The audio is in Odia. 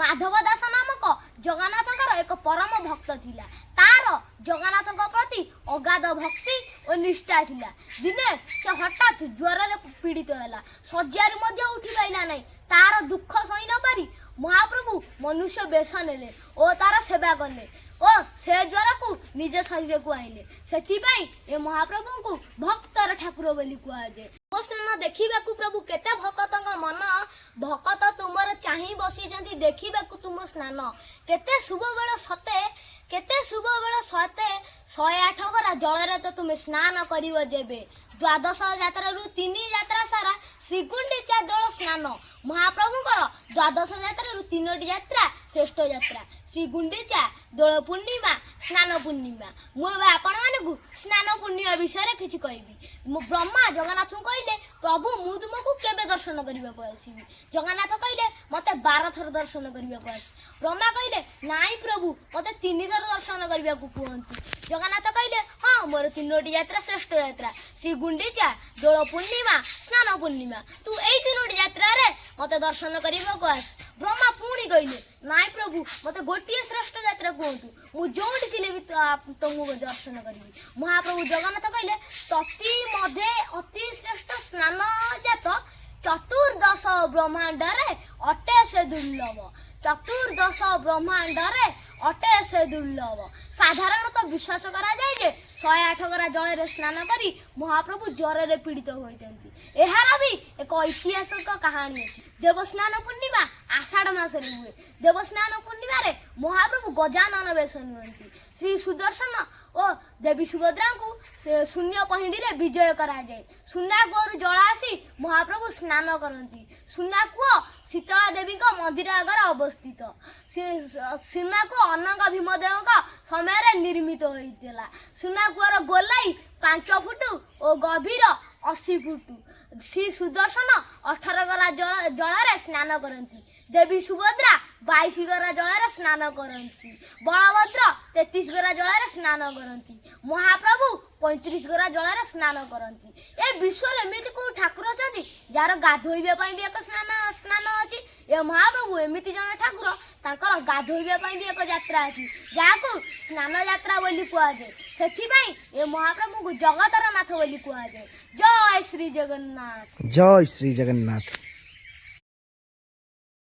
ମାଧବ ଦାସ ନାମକ ଜଗନ୍ନାଥଙ୍କର ଏକ ପରମ ଭକ୍ତ ଥିଲା। ତାର ଜଗନ୍ନାଥଙ୍କ ପ୍ରତି ଅଗାଧ ଭକ୍ତି ଓ ନିଷ୍ଠା ଥିଲା। ଦିନେ ସେ ହଠାତ୍ ଜ୍ୱରରେ ପୀଡ଼ିତ ହେଲା। ଶଯ୍ୟାରୁ ମଧ୍ୟ ଉଠି ପାରିଲା ନାହିଁ। ତାର ଦୁଃଖ ସହି ନ ପାରି ମହାପ୍ରଭୁ ମନୁଷ୍ୟ ବେଶ ନେଲେ ଓ ତାର ସେବା କଲେ ଓ ସେ ଜ୍ୱରକୁ ନିଜ ଶରୀରକୁ ଆଣିଲେ। ସେଥିପାଇଁ ଏ ମହାପ୍ରଭୁଙ୍କୁ ଭକ୍ତର ଠାକୁର ବୋଲି କୁହାଯାଏ। ସ୍ନାନ ଦେଖିବାକୁ ପ୍ରଭୁ କେତେ ଭକ୍ତଙ୍କ ମନ। ଭକତ ତୁମର ଚାହିଁ ବସିଛନ୍ତି ଦେଖିବାକୁ ତୁମ ସ୍ନାନ। କେତେ ଶୁଭ ବେଳ ସତେ, କେତେ ଶୁଭ ବେଳ ସତେ, 108 ଗରା ଜଳରେ ତ ତୁମେ ସ୍ନାନ କରିବ ଯେବେ। ଦ୍ୱାଦଶ ଯାତ୍ରାରୁ ତିନି ଯାତ୍ରା ସାରା ଶ୍ରୀଗୁଣ୍ଡିଚା ଦୋଳ ସ୍ନାନ। ମହାପ୍ରଭୁଙ୍କର ଦ୍ୱାଦଶ ଯାତ୍ରାରୁ ତିନୋଟି ଯାତ୍ରା ଶ୍ରେଷ୍ଠ ଯାତ୍ରା: ଶ୍ରୀଗୁଣ୍ଡିଚା, ଦୋଳ ପୂର୍ଣ୍ଣିମା, ସ୍ନାନ ପୂର୍ଣ୍ଣିମା। ମୁଁ ଏବେ ଆପଣମାନଙ୍କୁ ସ୍ନାନ ପୂର୍ଣ୍ଣିମା ବିଷୟରେ କିଛି କହିବି। ମୁଁ ବ୍ରହ୍ମା ଜଗନ୍ନାଥଙ୍କୁ କହିଲେ, "ପ୍ରଭୁ, ମୁଁ ତୁମକୁ କେବେ ଦର୍ଶନ କରିବାକୁ ଆସିବି?" ଜଗନ୍ନାଥ କହିଲେ, "ମତେ 12 ଥର ଦର୍ଶନ କରିବାକୁ ଆସ।" ବ୍ରହ୍ମା କହିଲେ, "ନାଇଁ ପ୍ରଭୁ, ମତେ ତିନି ଥର ଦର୍ଶନ କରିବାକୁ କୁହନ୍ତୁ।" ଜଗନ୍ନାଥ କହିଲେ, "ହଁ, ମୋର ତିନୋଟି ଯାତ୍ରା ଶ୍ରେଷ୍ଠ ଯାତ୍ରା: ଶ୍ରୀ ଗୁଣ୍ଡିଚା, ଦୋଳ ପୂର୍ଣ୍ଣିମା, ସ୍ନାନ ପୂର୍ଣ୍ଣିମା। ତୁ ଏଇ ତିନୋଟି ଯାତ୍ରାରେ ମତେ ଦର୍ଶନ କରିବାକୁ ଆସ।" ବ୍ରହ୍ମା ପୁଣି କହିଲେ, "ନାଇଁ ପ୍ରଭୁ, ମତେ ଗୋଟିଏ ଶ୍ରେଷ୍ଠ ଯାତ୍ରା କୁହନ୍ତୁ, ମୁଁ ଯୋଉଠି ଥିଲେ ବି ତମକୁ ଦର୍ଶନ କରିବି।" ମହାପ୍ରଭୁ ଜଗନ୍ନାଥ କହିଲେ, "ତତି ମଧ୍ୟେ ଅତି ଶ୍ରେଷ୍ଠ ସ୍ନାନ ଜାତ, ଚତୁର୍ଦଶ ବ୍ରହ୍ମାଣ୍ଡରେ ଅଟେ ସେ ଦୁର୍ଲଭ। ଚତୁର୍ଦଶ ବ୍ରହ୍ମାଣ୍ଡରେ ଅଟେ ସେ ଦୁର୍ଲଭ।" ସାଧାରଣତଃ ବିଶ୍ୱାସ କରାଯାଏ ଯେ 108 ଗରା ଜଳରେ ସ୍ନାନ କରି ମହାପ୍ରଭୁ ଜ୍ୱରରେ ପୀଡ଼ିତ ହୋଇଛନ୍ତି। ଏହାର ବି ଏକ ଐତିହାସିକ କାହାଣୀ ଅଛି। ଦେବସ୍ନାନ ପୂର୍ଣ୍ଣିମା ଆଷାଢ଼ ମାସରେ ହୁଏ। ଦେବସ୍ନାନ ପୂର୍ଣ୍ଣିମାରେ ମହାପ୍ରଭୁ ଗଜାନନ ବେଶ ନିଅନ୍ତି। ଶ୍ରୀ ସୁଦର୍ଶନ ଓ ଦେବୀ ସୁଭଦ୍ରାଙ୍କୁ ସେ ଶୂନ୍ୟ ପହଣ୍ଡିରେ ବିଜୟ କରାଯାଏ। ସୁନା କୂଅରୁ ଜଳ ଆସି ମହାପ୍ରଭୁ ସ୍ନାନ କରନ୍ତି। ସୁନା କୂଅ ଶୀତଳା ଦେବୀଙ୍କ ମନ୍ଦିର ଆଗରେ ଅବସ୍ଥିତ। ସେ ସୁନା କୂଅ ଅନଙ୍ଗ ଭୀମଦେବଙ୍କ ସମୟରେ ନିର୍ମିତ ହୋଇଥିଲା। ସୁନା କୂଅର ଗୋଲାଇ 5 ଫୁଟ ଓ ଗଭୀର 80 ଫୁଟ। ଶ୍ରୀ ସୁଦର୍ଶନ 18 ଗରା ଜଳରେ ସ୍ନାନ କରନ୍ତି। ଦେବୀ ସୁଭଦ୍ରା 22 ଗରା ଜଳରେ ସ୍ନାନ କରନ୍ତି। ବଳଭଦ୍ର 33 ଗରା ଜଳରେ ସ୍ନାନ କରନ୍ତି। ମହାପ୍ରଭୁ 35 ଗରା ଜଳରେ ସ୍ନାନ କରନ୍ତି। ଏ ବିଶ୍ୱରେ ଏମିତି କୋଉ ଠାକୁର ଅଛନ୍ତି, ଯାହାର ଗାଧୋଇବା ପାଇଁ ବି ଏକ ସ୍ନାନ ଅଛି? ଏ ମହାପ୍ରଭୁ ଏମିତି ଜଣେ ଠାକୁର, ତାଙ୍କର ଗାଧୋଇବା ପାଇଁ ବି ଏକ ଯାତ୍ରା ଅଛି, ଯାହାକୁ ସ୍ନାନ ଯାତ୍ରା ବୋଲି କୁହାଯାଏ। ସେଥିପାଇଁ ଏ ମହାପ୍ରଭୁଙ୍କୁ ଜଗତର ନାଥ ବୋଲି କୁହାଯାଏ। ଜୟ ଶ୍ରୀ ଜଗନ୍ନାଥ। ଜୟ ଶ୍ରୀ ଜଗନ୍ନାଥ।